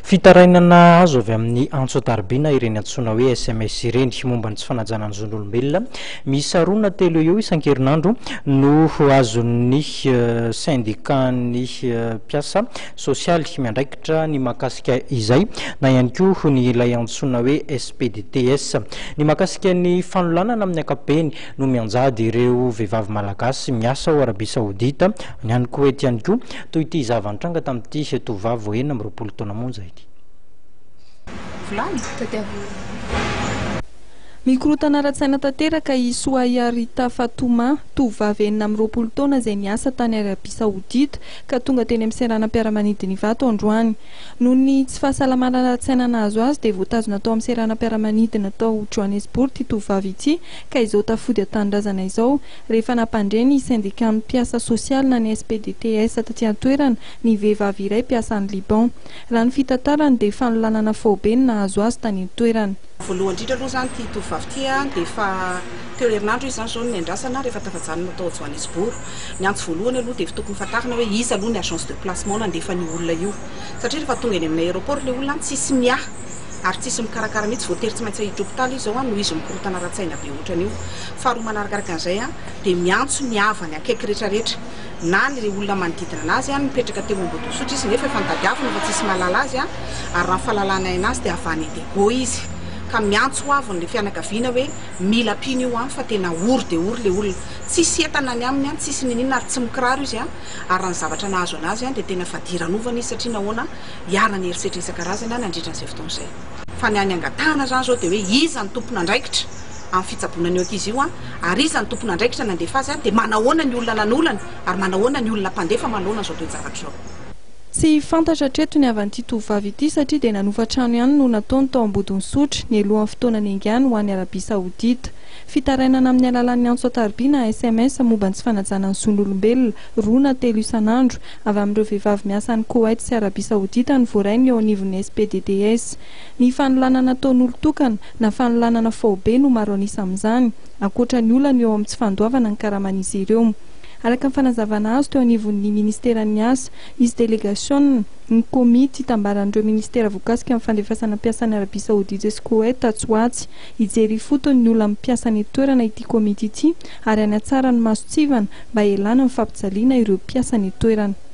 Fitarainana azo avy amin'ny antso an-taribiana ireny antsoina hoe sms ireny momba ny tsy fanajana ny zon'olombelona. Miisa roa na telo eo isan-kerinandro no azon'ny sendikan'ny mpiasa sosialy miandraikitra ny mahakasika izay na ihany koa ny ilay antsoina hoe SPDTS. Ny mahakasika ny fanolanana amin'ny ankapobeny no mianjady ireo vehivavy malagasy miasa ao Arabia Saodita ny any Koety ihany koa, toy ity zava-nitranga tamin'ity tovovavy vao 26 taona monja ity. Vilany, tadiavo. Mikorontana ara-tsaina tanteraka i Souhaïa Rita Fatouma, tovovavy 26 taona izay niasa tany Arabia Saodita ka tonga teny amin'ny seranam-piaramanidina Ivato androany. Noho ny tsy fahasalamana ara-tsaina nahazo azy dia voatazona tao amin'ny seranam-piaramanidina tao Johannesburg ity tovovavy ity ka izao tafody an-tanindrazana izao rehefa nampandre ny sendikan'ny mpiasa sosialy na ny SPDTS taty an-toerana ny vehivavy iray mpiasa any Liban. Raha ny fitantarany dia fanolanana faobe no nahazo azy tany an-toerana. Voalohany indrindra aloha izany ity tovovavy ity dia efa telo herinandro izy izany izao no niandrasana rehefa tafajanona tao Johannesburg. Ny antso voalohany aloha dia tokony fantarina hoe iza aloha ny agence de placement nandefa an'io olona io. Satria rehefa tonga eny amin'ny aéroport ilay olona tsisy miahy ary tsisy mikarakara mihitsy, voatery tsy maintsy hiditra hopitaly izy izao noho izy mikorontana ara-tsaina be ohatran'io. Faharoa manarakaraka an'izay dia miantso ny havany akaiky rehetrarehetra na ny olona manodidina anazy nipetraka teo Ambodin'Isotry izy nefa efa notadiavina fa tsisy mahalala azy ary raha ny fahalalana anazy dia avy any Diego izy ka miantso avy ny fianakaviana hoe mila ampiana io fa tena ory dia ory ilay olona, tsisy entana ny aminy, tsisy niniana ary tsy mikiraro izy ary raha ny zavatra nahazo anazy dia tena fadiranovana izy satria nahoana iharan'ny herisetra isan-karazany nandritra an'izay fotoana izay. Fa ny any angatahana izany izao dia hoe iza no tompon'andraikitra amin'ny fitsaboana an'io ankizy io ary iza no tompon'andraikitra nandefa azy dia manahoana ny olona nanolana ary manahoana ny olona mpandefa manoloana an'izao toe-javatra izao. Tsy fantatra hatreto ny havan'ity tovovavy ity satria dia nanofa trano ihany no nataony tao Ambodin'Isotry nialohan'ny fotoana niaingàny ho any Arabia Saodita. Fitarainana amin'ny alalan'ny antso an-tariby na sms momba ny tsy fanajana ny zon'olombelona, roa na telo isan'andro, avy amin'ireo vehivavy miasa any Koweït sy Arabia Saodita no voarainy eo anivon'ny SPDTS. Ny fanolanana ataon'olon-tokana na fanolanana faobe no maro an'isa amin'izany, ankoatra ny olana eo amin'ny tsy fandoavana ny karaman'izy ireo. Araka ny fanazavana azo teo anivon'ny ministeran'ny Asa, hisy delegasiona, ny komity itambaran'ireo ministera voakasika amin'ny fandefasana mpiasa any Arabia Saodita sy Koweït atsy ho atsy. Hijery ifotony ny olan'ny mpiasa any an-toerana ity komity ity ary hanatsara ny mason-tsivana mba hialana amin'ny fampijaliana ireo mpiasa any an-toerana.